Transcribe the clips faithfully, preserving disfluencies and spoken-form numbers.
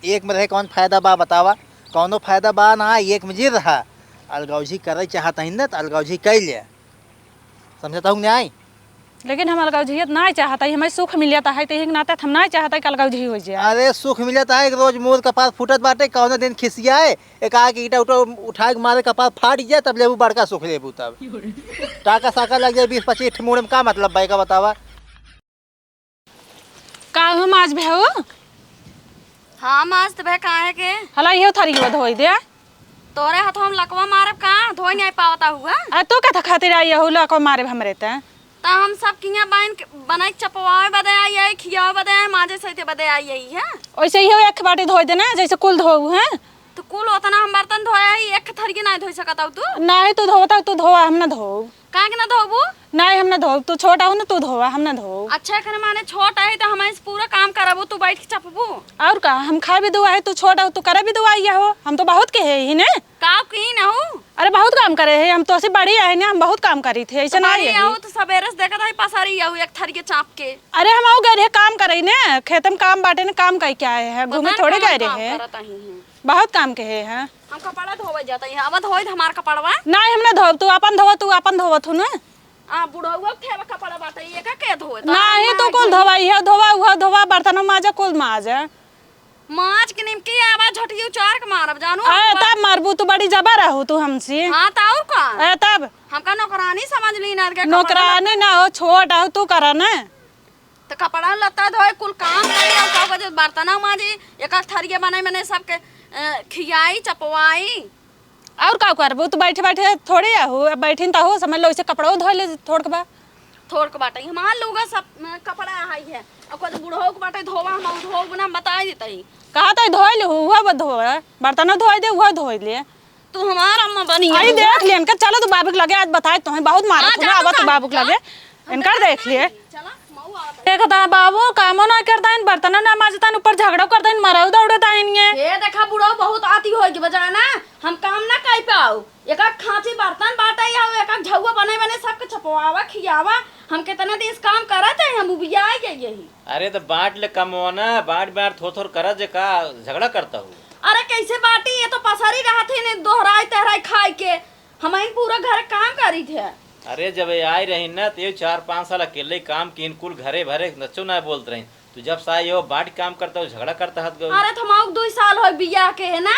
एक में रहे कौन फायदा बा बतावा? कौनो फायदा बा ना, एक में जिर रहा। अलगौजी करे चाहत हइन ना, त अलगौजी कइ ले। समझत हूँ न्याय? लेकिन हम अलगौजियत नाय चाहत हई, हमें सुख मिलत है, त यही के नाते हम नाय चाहत हई कि अलगौजी हो जाए। अरे सुख मिलत है, एक रोज मोर कपार फूटत बाटे, कौनो दिन खिसियाए, एक आके ईटा उटा उठाए के मारे कपार फाट जाए, तब लेबू बड़का सुख लेबू तब। टाका साका लग जाए बीस पच्चीस ठे मुड़े में का मतलब बा, एका बतावा? का हो माज भेऊ? हाँ माज त भे काहे के? हला इहो थरिया धोई दे। तोरे हाथ हम लकवा मारब का? धोई नहीं पावता हुआ। आ तू कथा खातिर आई हो लकवा मारे हमरे ते? त हम सब किया बाइन के बनाई चपवावे बदे आई है, खियावे बदे आई, माजे सहिते बदे आई है, हैं? ओइसे इहो एक बाटी धोई देना, जैसे कुल धोऊ, हैं? त कुल ओतना हम बर्तन धोए आई, एक थरिया नहीं धोई सकत हऊ तू? नहीं तू धोता, तू धोआ, हम ना धोऊ। काहे के ना धोबू? नहीं हम ना धोऊ, तू छोट हऊ ना, तू धोआ, हम ना धोऊ। अच्छा एकरे माने छोट आई त हम इस पूरा काम करबू, तू बैठ के चपबू? और का, हम खाए भी दुआ है, तू छोट हऊ, तू करे भी दुआ ये हो, हम तो बहुत के है ही ने। का की ना हो? अरे बहुत काम करे है, हम तो से बड़ी है ना, हम बहुत काम करी थे, ऐसे तो नहीं बड़ी है। हऊ त सबेरे से देखत है पसारी हऊ एक थरिया चाप के। अरे हम आओ गए रहे काम करे ने, खेत में काम बाटे ने, काम कई के आए हैं, घूमे पता न थोड़े कहाँ गए काम रहे। करत ही हैं। बहुत काम के है, हाँ। हम कपड़ा धोवे जाता है, अब धोई दे हमार कपड़वा। नहीं हम ना धोब, तू अपन धोवा, तू अपन धोवत हो ना। आ बुढ़ौआ के थेवा कपड़ा बाटे, ये का के धोए? तो नहीं हम तू ना कुल धोई। धोवा, ये धोवा, वो धोवा, बर्तन माजा, कुल माजा। माज के निमकी आवा झटियो चार के मारब जानू। अरे तब मारबू तू, बड़ी जबर रहू तू हमसे। हाँ त और का? अरे तब हमका नौकरानी समझ ली ना के कपड़ा नौकरानी ना हो, छोट हो तू करा ना। त कपड़ा लत्ता धोए, कुल काम करे, और का बजे बर्तन माजी, एक एक थरिया बनाई, मने सबके अ, खियाई चपवाई। और का करबू तू? बैठे बैठे थोड़े आहू, अब बैठिन त हो, समझ लो इसे कपड़ो धोए ले थोड़ के बा। थोड़ के बाटे हमार लुगा सब अ, कपड़ा आई है, और कोई बुढ़ऊ के बाटे धोवा, हम धोब ना बताई देते ही। कहा तो धोए ले, हुआ बा धोए, बर्तन धोए दे, हुआ धोए ले। तू हमार अम्मा बनी आई है। देख ले इनका, चलो तू बाबू के लगे, आज बताए तो बहुत मारा हाँ, तू जा ना, तू अब तू काम, बाबू के जा। लगे। इनकर देख लिए। चला, मऊ आवत है। देखता बाबू, कामो ना करता इन, बर्तन ना माजता इन, ऊपर झगड़ा करता इन, मराऊ दौड़ता इन ये। ये देखा बुढ़ऊ बहुत आती होई के बजाना, हम काम ना कर पाऊ। एक एक खांची बर्तन बाटे या एक एक झउआ बने बने सबके चपवावा, खियावा। हम कितना दिन से काम करत है, हम उबियाई गई यही। अरे तो बांट ले कमवा ना, बांट बांट थोड़ थोड़ करत जे का झगड़ा करता हूँ। अरे कैसे बाटी, ये तो पसारी रहत है ने दोहराई तहराई खाई के। हम इन पूरा घर काम करी थे। अरे जब ये आई रही ना तो ये चार पाँच साल अकेले काम की, इनकुल घरे भरे नच्चो ना बोलत रही। तू जब से आई हो बांट काम करता हो, झगड़ा करता हत गो। अरे तो हम दुई साल हो बियाह के है ना,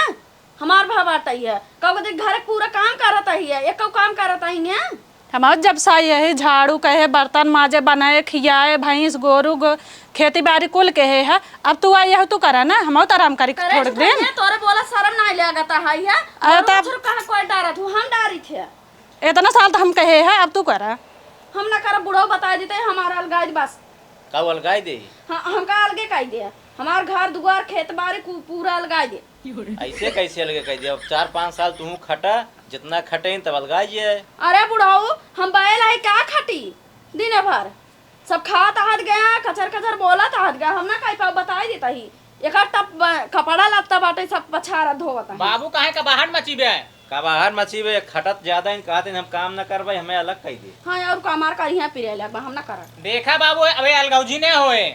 हमार भा बाटई है। कब देख घर पूरा काम करत ही है, एको काम करत ही है। हम जब से आई है झाड़ू कहे, बर्तन माजे, बनाए, खियाए, भैंस, गोरू, गो-, खेती बाड़ी कुल के है, है। अब तू आई है, तू करा ना, हम तो आराम करी करे थोड़े तो दिन। तोरे बोला शर्म नहीं लागता है, है? अरे गोरू तब बछरू कहाँ कोई डारत हूँ, हम डारी थे। इतना साल तो हम कहे है, अब तू करा। हम ना करब, बुढ़ऊ बताई देते, हमारा अलगाई दे बस। का अलगाई दे? हाँ, हमका अलगे कई दे। हमार घर दुआर खेत बाड़ी कु-, पूरा अलगाई दे। ऐसे कैसे अलगे कई दे? अब चार पाँच साल तू खटा, जितना खटे तब अलगाई जे। अरे बुढ़ऊ, हम बैल है का खटी दिन भर? सब खात आहत गया, कचर कचर बोलत आहत गया, हम ना कई पाऊ, बताई देता ही। एक टप ब-, कपड़ा लत्ता बाटे, सब पछारा धोवत है। बाबू काहे का बाहर मचीबे? का बाहर मचीबे, खटत ज्यादा इन, कहत इन हम काम न करबे, हमें अलग कही दे। हाँ, और का हमार करिया पिरे लगबा, हम ना करब। देखा बाबू, अबे अलगौजी ने होए।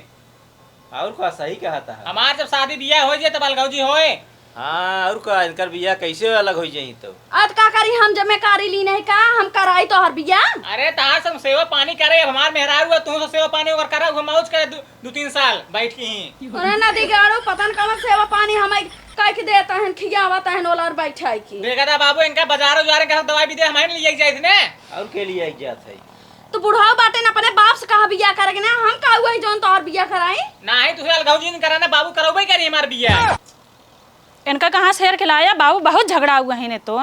और का सही कहता है। हमार जब शादी बियाह हो जाए तब अलगौजी होए। हाँ, और का इनकर बियाह कैसे अलग हो जाई तो? अत का करी, हम जिम्मेदारी ली नहीं का, हम कराई तोहर बियाह? अरे तहार सब सेवा पानी करे, अब हमार मेहरारू है, तू सब सेवा पानी ओकर करा, वो मौज करे दू, दू तीन साल बैठ के ही। अरे नदी गाड़ू, पता न कवन सेवा पानी हमें कह के देता है, खियावता है, ओलर बैठा है की। देखा था बाबू, इनका बाजार उजार का दवाई भी दे, हमारे लिए जाए थे ने। और के लिए जात है? तो बुढ़ाऊ बाटे न, अपने बाप से कहा बियाह करे के ना, हम का हुआ है जौन तोहर बियाह कराई? ना है, तुझे अलगाऊ जी ने करा ना, बाबू करौबे करी हमार बियाह। इनका कहाँ शेर खिलाया बाबू, बहुत झगड़ा हुआ है ने तो।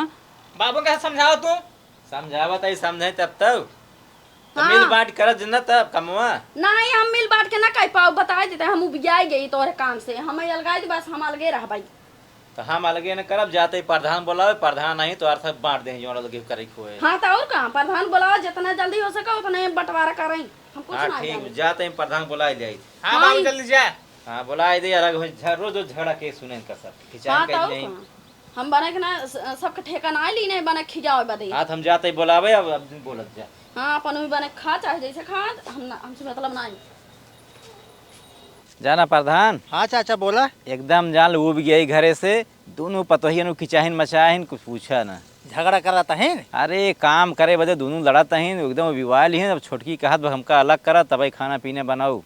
बाबू का समझाओ तू। समझावत है, समझे तब तो। तो हाँ। मिल बांट करत न तब कमवा। नहीं, हम मिल बांट के ना कह पाओ, बताई देते, हम उबियाई गई तोरे काम से, हम अलगाई दे, बस हम अलगे रहबाई। तो हम अलगे न करब, जाते ही प्रधान बोलावे, प्रधान नहीं तो अर्थ बांट दे, जोड़ लगे करे खोए। हाँ, तो और का, प्रधान बोलावे, जितना जल्दी हो सके उतने बंटवारा करें, हम कुछ हाँ, ना ठीक, जाने। जाते ही प्रधान बोला ले आई। हाँ, हाँ, बाबू, ई जल्दी जा। हाँ, बोला दे, अलग हो, झ-, रोज रोज झगड़ा के सुने इनका सब, खिंचाई हाँ, के तो और नहीं। का। हम बने के ना, स-, सबके ठेका ना ली, नहीं बने खिजावे बदे। हाँ, तो हम जाते ही बोलावे, अब, अब बोलत जा। हाँ, अपन भी बने खा, चाहे जैसे खा, हम ना, हमसे मतलब ना है। जाना प्रधान। हाँ चाचा, बोला। एकदम जान लो, उब गई घरे से। दोनों पतोहियन उ किचाहिन मचाहिन, कुछ पूछा ना। झगड़ा करत हईन? अरे, काम करे बदे दोनों लड़त हईन, एकदम बिवाइल हईन। अब छोटकी कहत बा, "हमका अलग करा, तबे खाना पीना बनाऊ।"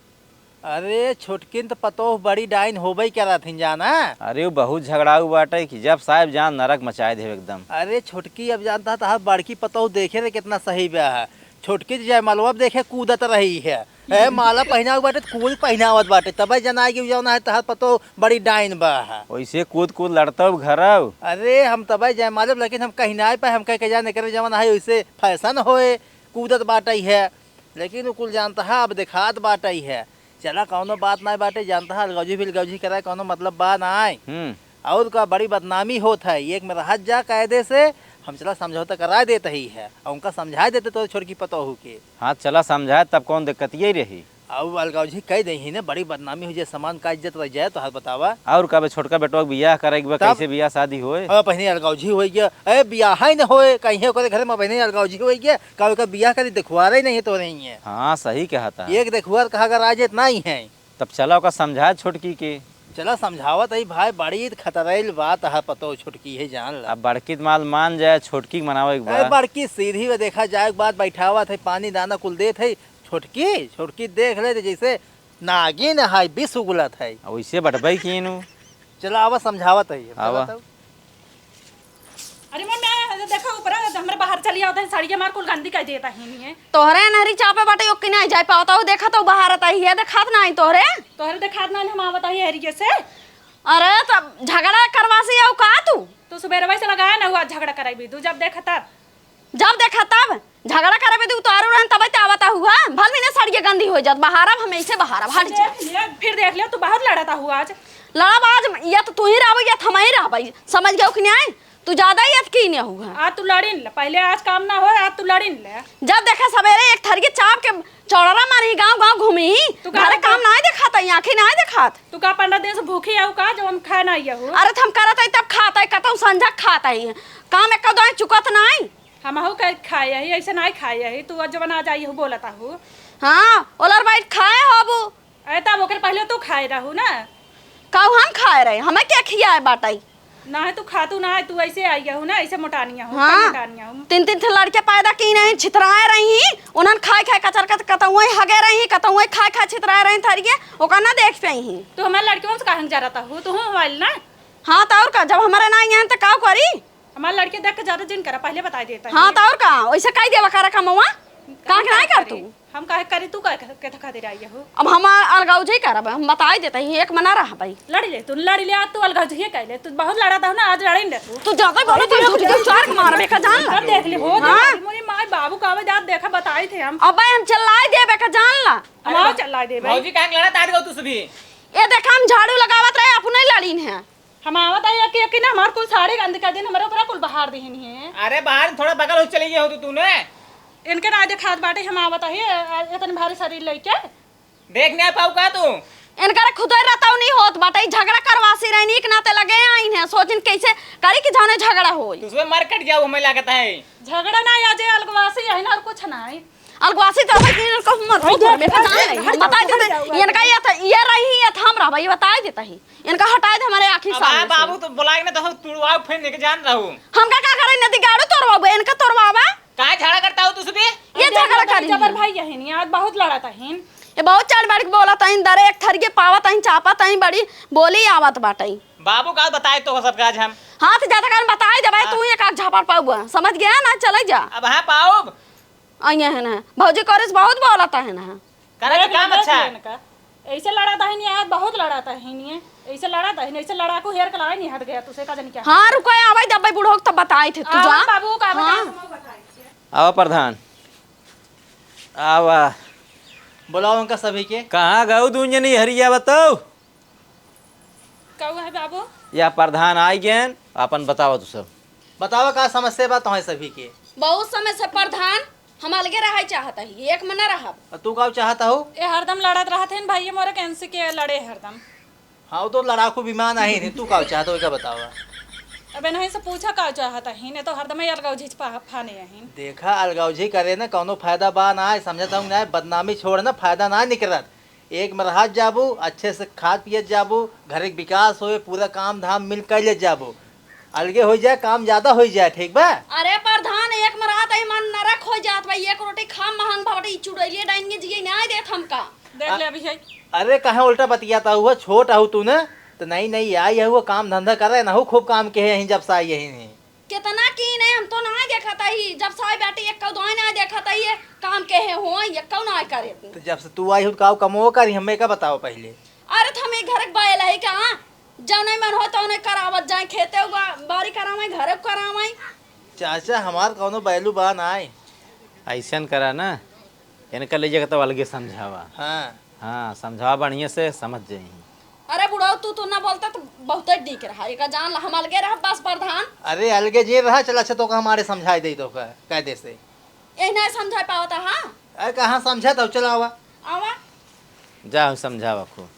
अरे, छोटकिन त पतोह बड़ी डाइन होबे करत हईन जाना। अरे, उ बहुत झगड़ाऊ बाटे कि जब साहेब जान नरक मचाए देवे एकदम। अरे, छोटकी अब जानता है, तहार बड़की पतोह देखे रे कितना सही बा है। छोटकी तो जयमालवा देखे कूदत रही है। ए, माला पहिनाऊ बाटे, त कूद पहिनावत बाटे, तबे जनाई कि जौन है तहार पतोह बड़ी डाइन बा है। वैसे कूद कूद लड़तौ घरौ। अरे, हम तबे जयमालब, लेकिन हम कहीं ना पाए, हम कह के जाने करे जवन है, वैसे फैशन होए, कूदत बाटे है। लेकिन उ कुल जानता है, अब देखात बाटे है। चला, कौनो बात नाई बाटे, जानता है, अलगौजी भी अलगौजी कराए, कौनो मतलब बा नाई। हम्म। और का, बड़ी बदनामी होत है, एक में रहत जा कायदे से, हम चला समझौता कराए देत ही है, और उनका समझाए देते तो छोटकी पतोहू के। हाँ, चला समझाए, तब कौन दिक्कत यही रही। अब अलगौजी कह दे ही ने, बड़ी बदनामी हो जाए, सामान का इज्जत रह जाए, तो हाथ बतावा। और का बे, छोटका बेटवा के बियाह करे के बा, तब? कैसे बियाह शादी होए? अब पहले अलगौजी हो गया, ए बियाह ही न होए, कहीं ओकरे घर में पहले अलगौजी हो गया, का ओकर बियाह करी, देखुआरे नहीं है तो नहीं है। हाँ, सही कहता है। एक देखुआर कहा अगर आ जाए, नहीं है। तब चला ओका समझा छोटकी के। चला समझावत हई भाई, बड़ी खतरैल बात है, पतो छोटकी है, जान ला। अब बड़की त माल मान जाए, छोटकी के मनावे के अरे बा। बड़की सीधी में देखा जाए के बाद बैठावत है, पानी दाना कुल देत है। छोटकी, छोटकी देख ले त जैसे नागिन है, विष उगलत है। आ वैसे बटबै कीन उ। चला आवा समझावत है, आवा। बताओ। अरे मम्मी, आया है, देखा ऊपर, हमरे बाहर चली आवत है, साड़ी हमार कुल गंदी कर देता ही नहीं है। तोहरे नहरी चापे बाटे, ओके नहीं जाए पावत हो, देखा तो बाहर आता ही है, देखात नहीं तोहरे। तोहरे देखात नहीं, हम आवत ही हरिये से। अरे, तब झगड़ा करवासी आऊ का तू? तो सुबेरवा से लगाया ना हुआ झगड़ा कराई भी, तू जब देखा तब। जब देखा तब? झगड़ा करे बदे उतारू रहन, तबे ते आवता हुआ। भल भी ना सड़िया गंदी हो जात, बहारब हम ऐसे बहारब, हट जा। देख लिया, फिर देख लिया, तू बहुत लड़ता हुआ आज। लड़ब आज, या तो तू ही रहबो, या तो हम ही रहबई। समझ गयो कि नहीं? तू ज्यादा ही अटकी नहीं हुआ। आज तू लड़िन ले, पहले आज काम ना हो, आज तू लड़िन ले। जब देखा सवेरे एक थरिये चाप के चौड़रा मारी, गाँव गाँव घूमी, तू का घरे काम करता? नाई देखात, आँखी नाई देखात। तू का पंद्रह दिन से भूखी आऊ का, जो हम खाए ना आइया हो? अरे, त हम करत हई तब खात हई, कतौ संझा खात हई। काम एक दो चुकत नाई। हमहू के खाए ही, ऐसे नाई खाए ही। तू जवन आ जाई हो बोलत आहू। हाँ, ओलर बैठ खाए होबू। अरे तब ओकर पहले तू खाए रहू ना। कहू हम खाए रहे, हमें के खियाए बाटई? ना है तू खातू ना है, तू ऐसे आई हूँ ना, ऐसे मोटानिया हूँ, हाँ। मोटानिया हूँ। तीन तीन ठे लड़के पैदा की नहीं, छितराए रही, उन्हन खाए खाए कचर कचर कतौए हगे रही, कतौए खाए खाए छितराए रही थरिये, ओका ना देख पाई ही। तू हमारे लड़कियों से काहे जा रहता हो, तू हूँ मोबाइल ना। हाँ, तो और का, जब हमारे ना आए तो का करी? हमार लड़के देख के ज्यादा जिन करा, पहले बताई देता हाँ, है। तो और का, वैसे कह देवा करा कमवा, का हम के काहे काहे कर करी? तू? हम काहे करी, तू काहे के खातिर आई हो? अब हम अलगाव जे करब, हम बताई देता ही, एक मना रह भाई। लड़ी ले, तू लड़ी ले, आज तू अलगाव जे कह ले, तू बहुत लड़ा था ना, आज लड़ी ले तू। तू ज्यादा बोलो, तू झूठ के चार के मारबे का जान ला। अब देख ले, हो हाँ। देख ले, मोरी माई बाबू का आवे जात देखा, बताई थे हम। अब भाई हम चिल्लाई देबे का जान ला। हम आओ चिल्लाई देबे। भौजी काहे लड़ा तार गो तू सभी? ये देखा हम झाड़ू लगावत रहे, अपने लड़ीन है। हम आवत आई कि, कि ना हमार कुल साड़ी गंद कर दिन, हमारे ऊपर कुल बहार दिहिन है। अरे बाहर थोड़ा बगल हो चली गई हो तू, तूने। इनके ना देखात बाटे, हम आवत आई, अ, इतने भारी शरीर लेके। देख नहीं पाऊ का तू? इनकर खुदे रहता नहीं होत बाटे, झगड़ा करवासी रहे, नीक नाते लगे आइन है, सोचिन कैसे करी कि जाने झगड़ा होई। तू सुबह मार कट जाऊ, हमें लागत है। झगड़ा ना आ जाए, अलगवासी है ना, और कुछ ना है। अलगवासी तो होई कि इनको मत अरे, मत बेटा, जान ले। अरे, हम बताई देते, अरे, इनका ये था, ये रही, ये था हम रहबा, ये बताई देता ही। इनका हटाई दे हमारे आँखी अब सामने आ से। बाबू तो बुलाए ना तो हम तुड़वाओ फिर निक जान रहू। हमका का करे नदी गाड़ू तोड़वाबे, इनका तोड़वाबा। काहे झगड़ा करता हो तू सभी? ये झगड़ा करी जबर है। भाई यही नहीं, आज बहुत लड़ा था हिन। ये बहुत चाड़ बाड़ के बोला था, इन दरे एक थरिये पावत ही, चापत ही, बड़ी बोली आवत बाटे। बाबू का बताए तो सब काज हम। हाँ, तो ज्यादा कान बताई देबे, हाँ। तू एक आध झापड़ पाउबा, समझ गया ना, चले जा। अब हाँ पाउब। आइए है ना, भौजी कॉलेज बहुत बोलत है ना। करे तो देख काम ले, अच्छा देख है। ले इनका। ऐसे लड़ा था ही नहीं यार, बहुत लड़ा था ही नहीं है। ऐसे लड़ा था ही नहीं, ऐसे लड़ाकू हेर के लाए नहीं हट गया, तुझे का जाने क्या। हाँ, रुको, आवे जब भाई बूढ़ो तब बताए थे, तू आवा जा। बाबू का हाँ। बताए। आवा प्रधान, आवा। बुलाओ उनका सभी के। कहाँ गऊ दून जनी हरिया बताओ? कहू है बाबू? या प्रधान आई गेन, आपन बतावा तू सब। बतावा का समस्या बा तोहरे सभी के? बहुत समय से प्रधान, हम अलगे रहे चाहत ही, एक में न रहब। आ तू का चाहत हो? ये हरदम लड़त रहत हैं भाई, मोरे कैंसी के लड़े हरदम। हाँ, वो तो लड़ाकू विमान आई नहीं, तू का चाहत हो, का बतावा? अबे नहीं से पूछा का चाहत ही, नहीं तो हरदम ही अलगाव झीझ पा-, फाने अहिन। देखा, अलगाव झी करे ना, कौनो फायदा बा ना, समझता हूँ ना, बदनामी छोड़ ना, फायदा ना निकलत। एक में रहत जाबू, अच्छे से खात पियत जाबू, घरे के विकास होए, पूरा काम धाम मिल कर ले जाबू। अलगे होइ जाए, काम ज्यादा होइ जाए, ठीक बा? अरे प्रधान, एक में रहत ही मन नरक होइ जात बा। एक रोटी खा महंग बाटे, ई चुड़ैलिया डाइन के जिए नाहीं देत हमका। देख आ, ले अभी है। अरे कहाँ उल्टा बतियात हऊ, छोट हऊ तू न, त नई नई आई हऊ, काम धंधा करे न हऊ, खूब काम के है यहीं जब से आई यहीं। केतना कीन है, हम तो नाहीं देखत ही, जब से आई बाटे एक्कौ दुआई नाहीं देखत ही, ये काम के है हो, एक्कौ नाहीं करे। त जब से तू आई हऊ, काऊ कमो करी, हमें का बताओ पहिले। अरे त हम एक घर के बैल है का? जौने मन हो तौने करावत जाए, खेते उगा, बारी करावे, घरे करावे। चाचा, हमार कौनो बैलू बा नाय। ऐसन करा ना, इनका ले जाके तब अलगे समझावा। हाँ। हाँ, समझावा बढ़िया से, समझ जाई। अरे बुढ़ऊ, तू तो ना बोलता तो बहुते ठीक रहा। एका जान ला, हम अलगे रह बस प्रधान। अरे अलगे जे रहा, चल अच्छा, तोका हमारे समझाई दे, तोका कायदे से। यही नहीं समझा पावता, हाँ? अरे कहाँ समझा, तब चल आवा। आवा। जा, हम समझावा खूब।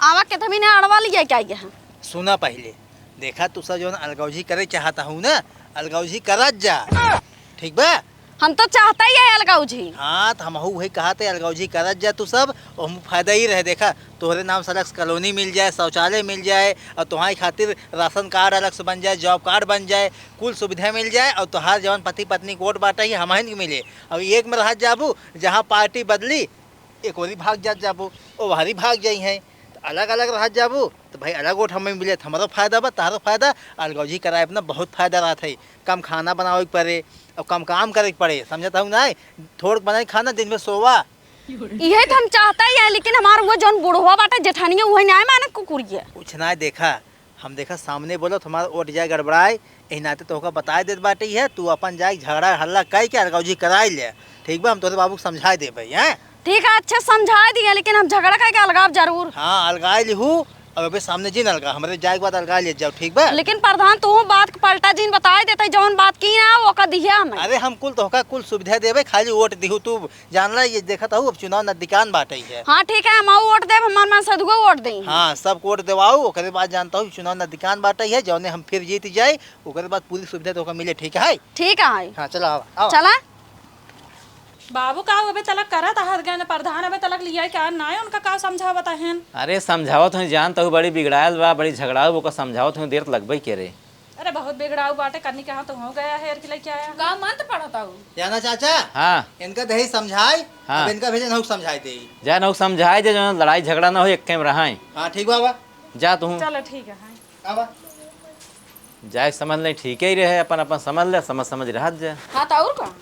आवा के तभी ना अड़वा लिया क्या यहाँ? सुना पहिले, देखा तू सब जौन अलगौजी करे चाहत हऊ ना, अलगौजी करत जा, ठीक बा? हम तो चाहता ही है अलगौजी। हाँ, त हमहू वही कहत है, अलगौजी करत जा तू सब, और हम फायदा ही रहे। देखा, तोहरे नाम सड़क कॉलोनी मिल जाए, शौचालय मिल जाए, और तुम्हारे खातिर राशन कार्ड अलग से बन जाए, जॉब कार्ड बन जाए, कुल सुविधा मिल जाए, और तोहार जौन पति पत्नी के वोट बाटे ही हमहन के मिले। और एक में रहत जाबू, जहाँ पार्टी बदली, एक ओरी भाग जात जाबू, ओ ओहरी भाग जाई हैं, त अलग अलग रहत जाबू, त भाई अलग वोट हमें मिले, त हमरो फायदा बा, तहरो फायदा। अलगौजी कराए अपना बहुत फायदा रहत है, कम खाना बनावे के पड़े, और कम काम करे के पड़े, समझत हऊ नाय? थोड़ बनाई खाना, दिन में सोवा। इहे त हम चाहता ही है, लेकिन हमार वो जौन बुढ़वा बाटे जेठानिया, उहे नाय माने कुकुरिया। कुछ नाय, देखा, हम देखा सामने बोलो, तुम्हारा वोट जाए गड़बड़ाए, एही नाते तोहका बताए देत बाटे है, तू अपन जाए झगड़ा हल्ला कई के अलगौजी कराई ले, ठीक बा? हम तोहरे बाबू के समझाए देबे, हैं? ठीक है, अच्छे समझाए दिए, लेकिन हम झगड़ा कई के अलगाव जरूर। हाँ, अलगाए लिहू, अब अबे सामने जिन अलगा, हमरे जाए के बाद अलगाए ले जाओ, ठीक बा? लेकिन प्रधान, तू बात के पलटा जिन बताए देते, जौन बात की ना, ओका दिहे हमें। अरे हम कुल तोहका कुल सुविधा देबे, खाली वोट दिहू तू। जान ला, ये देखत हऊ, अब चुनाव नजदीकान बाटे है। हाँ, ठीक है, हम आऊ वोट देब, हमार मन से दुगो वोट देई। हाँ, सबको वोट देवाऊ, ओकरे बाद जानत हऊ, चुनाव नजदीकान बाटे है, जौने हम फिर जीत जाए, ओकरे बाद पूरी सुविधा तोहका मिले, ठीक है? ठीक है। हाँ, चला, आवा, आवा। चला। बाबू का अबे तलक करत हत गए न प्रधान, अबे तलक लिया क्या ना है, उनका का समझावत हन? अरे समझावत हूँ, जानत हऊ बड़ी बिगड़ायल बा, बड़ी झगड़ाऊ, ओका समझावत हूँ, देर त लगबे करे। अरे बहुत बिगड़ाऊ बाटे, कन्नी कहाँ तो हो गया है, एरकी लइके आया। का मंत्र पढ़त हऊ? जाना चाचा? हाँ। इनका दही समझाई, हाँ। अब इनका भेजे नहुक समझाई दे। जा नहुक समझाई दे, जो लड़ाई झगड़ा ना हो, एक कैम रहाई। हाँ, ठीक बाबा। जा तू। चलो, ठीक है, हाँ। आवा। जाए समझ ले, ठीक ही रहे, अपन, अपन समझ ले, समझ, समझ रहत जा। हाँ, तो और का?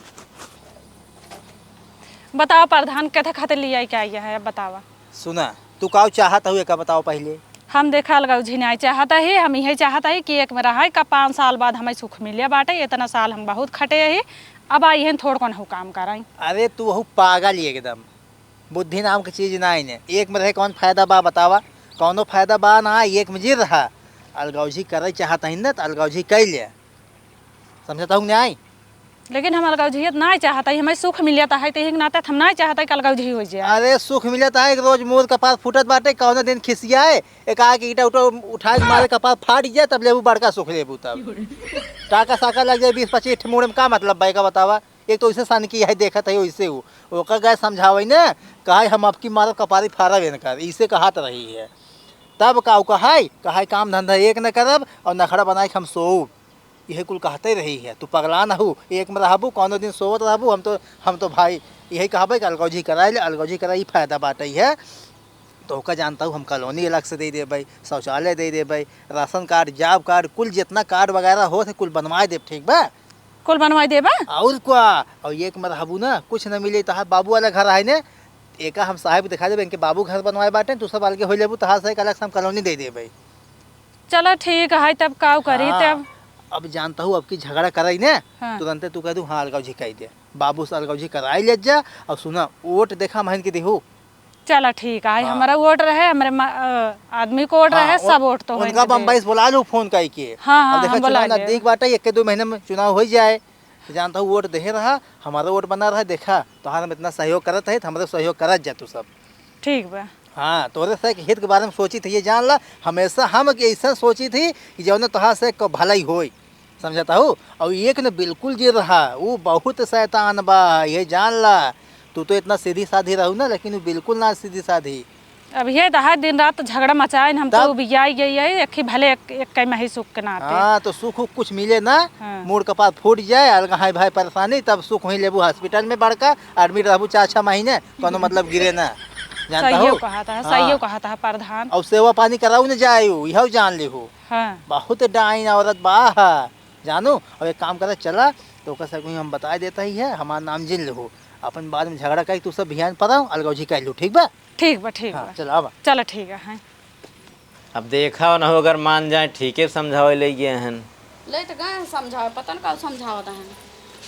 बतावा प्रधान, कथे खातिर लिया क्या आया है, अब बतावा। सुना, तू काऊ चाहत हऊ, एका बताओ पहिले। हम देखा अलगौजी नाय चाहत ही, हम इहे चाहत ही कि एक में रहे का पाँच साल बाद हमें सुख मिले बाटे। इतना साल हम बहुत खटे ही, अब आई हैं थोड़ कौन हो काम कराई। अरे तू हऊ पागल ही एकदम, बुद्धि नाम के चीज नाय ने। एक में रहे कौन फायदा बा बतावा, कौनो फायदा बा ना, एक में जी रहा। अलगौजी करे चाहत ही ना, त अलगौजी कई ले। समझत हऊ न्याय? लेकिन हम अलगौजियत नाय चाहत हई, हमें सुख मिलत है, तो एक नाते हम नाय चाहत हई कि अलगौजी हो जाए। अरे सुख मिलत है, एक रोज मोर कपार फूटत बाटे, कौनो दिन खिसियाए, एक आके ईटा उटा उठाए के मारे कपार फाट जाए, तब लेबू बड़का सुख लेबू तब। टाका साका लग जाए बीस पच्चीस ठे मुड़े में, का मतलब बा एका बतावा? एक तो इसे सन की है देखत है वैसे हू, ओकर गए समझावे न, कहे हम अबकी मारब कपारी फारब एनकर, इसे कहत रही है। तब का उ कहे, कहे काम धंधा एक न करब और नखड़ा बनाए के हम सोऊब। इहे कुल कहते रही है, तू पगला न हू, एक में रहबू, कौनो दिन सोवत रहबू, हम तो, हम तो भाई यही कहबे कि अलगौजी कराई ले, अलगौजी कराई, ई फायदा बाटे है। तो ओका जानत हू, हम कॉलोनी अलग से दे देबे, शौचालय दे देबे, राशन कार्ड, जॉब कार्ड, कुल जितना कार्ड वगैरह होत है, कुल बनवाए देब, ठीक बा? कुल बनवाए देबा? और का, और एक में रहबू ना, कुछ न मिले, तहार बाबू वाला घर है ने, एका हम साहब के दिखा देबे, इनके बाबू घर बनवाए बाटे, तू सब अलगे हो लेबू, तहार से एक अलग से हम कॉलोनी दे देबे। चलो ठीक है, तब काऊ करी हाँ, तब। अब जानत हू, अब की झगड़ा कराई ने, हाँ। तुरंते तू कह दू, हाँ, अलगौजी कह दे, बाबू से अलगौजी कराई ले जा। और सुना, वोट देखा महन के देहू। चला ठीक है, हाँ। हमारा वोट रहे, हमारे मा-, अ, आदमी को वोट हाँ, रहे, उन-, सब वोट तो उनका होइके बम्बई दे। से बुला लू फोन करके। हाँ, हाँ, अब देखा, हम बुला चुनाव लेब। नजदीक बाटे, एक के दो महीने में चुनाव हो जाए, तो जानत हू वोट देहे रहा, हमारा वोट बना रहे, देखा, तोहार हम इतना सहयोग करत है, तो हमारे सहयोग करत जा तू सब। ठीक बा। हाँ, तोरे से हित के बारे में सोची थी, ये जान ला, हमेशा हम ऐसा सोची थी कि जौने तोहार से क-, भलाई होई। समझत हू? और एक ने बिल्कुल जे रहा, ऊ बहुत शैतान बा, ये जान ला। तू तो इतना सीधी साधी रहू ना, लेकिन वो बिल्कुल ना सीधी साधी। अब ये तो है, दिन रात झगड़ा मचाइन, हम तो तब? उबियाई गई है, एक ही भले एक, एक कई मही सुख के नाते। हाँ, तो सुख उख कुछ मिले ना, हाँ। मूड़ कपार फूट जाए, अलगा हाय भाई परेशानी, तब सुख वहीं लेबू hospital में बड़का, admit रहबू चार छह महीने, कोनो मतलब गिरे ना। जानता सहियो हो? कहा था, हाँ। सहियो कहा था प्रधान। और सेवा पानी कराऊ न जाए, यह जान लेहू। हाँ। बहुत डाइन औरत बा, हाँ। जानू, अब एक काम करा, चला, तो ओकर से कोई हम बताए देता ही है, हमार नाम जिन लेहू, अपन बाद में झगड़ा करी, तू सब भियान पराओ, अलगौजी कर लू, ठीक बा? ठीक बा, ठीक हाँ, बा। चल, आवा। चल, ठीक है, हाँ। अब देखा न हो, अगर मान जाए, ठीके समझावे ले गए हन। ले तो गए हैं समझावे, पता न का समझावत हन।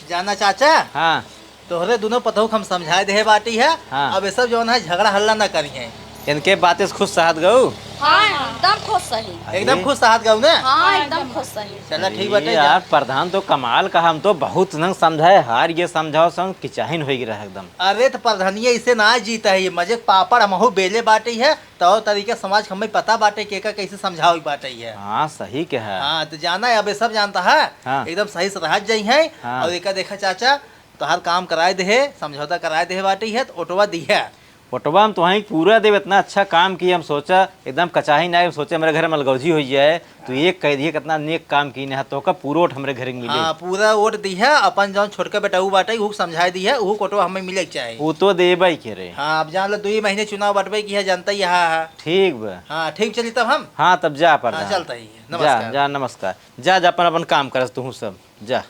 जाना चाचा? हाँ। तोहरे दोनों पतोह के हम समझाए देहे बाटी है, हाँ। अब ये सब जौन है झगड़ा हल्ला ना करी है। इनके बातें से खुश सहत गऊ? हाँ, एकदम खुश सही। एकदम अरे। खुश सहत गऊ ना? हाँ, एकदम खुश सही। चला, ठीक अरे बाटे, जा। यार, प्रधान तो कमाल का, हम तो बहुत नंग समझाए, हार ये समझाओ संग किचाहिन होई रहा एकदम। अरे, तो प्रधानिया इसे ना जीता है, ये मजे के पापड़ हमहू बेले बाटे है, तो तरीका समाज के हमें पता बाटे के का कैसे समझावे के बाटे है। हाँ, सही कहा। हाँ, तो जाना है, अब ये सब जानता है, हाँ। एकदम सही से रहत जाई है। हाँ। और एका देखा चाचा, तोहार काम कराए देहे, समझौता कराए देहे बाटे है, तो ओटवा दिया। ओटवा हम तोहाई पूरा देब, इतना अच्छा काम की हम सोचा, एकदम कचाही ना, हम सोचे हमरे घर में अलगौजी हो जाए, तू एक कह दिए कितना नेक काम की ना, तो का पूरा ओट हमरे घर में मिले। हाँ, पूरा ओट दिया, अपन जौन छोटका बेटा ऊ बाटे, ऊ समझाए दिया, ऊ ओटवा हमें मिले के चाही। ऊ तो देबे के रे। हाँ, अब जान लो, दो ही महीने चुनाव बटबे की है, जनता ही यहाँ है। ठीक बा। हाँ, ठीक चली तब हम। हाँ, तब जा हाँ, प्रधान। चलता ही है। जा, नमस्कार। जा, नमस्कार। जा, जा, अपन, अपन काम करस तू सब, जा।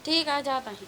ठीक है, जाता ही।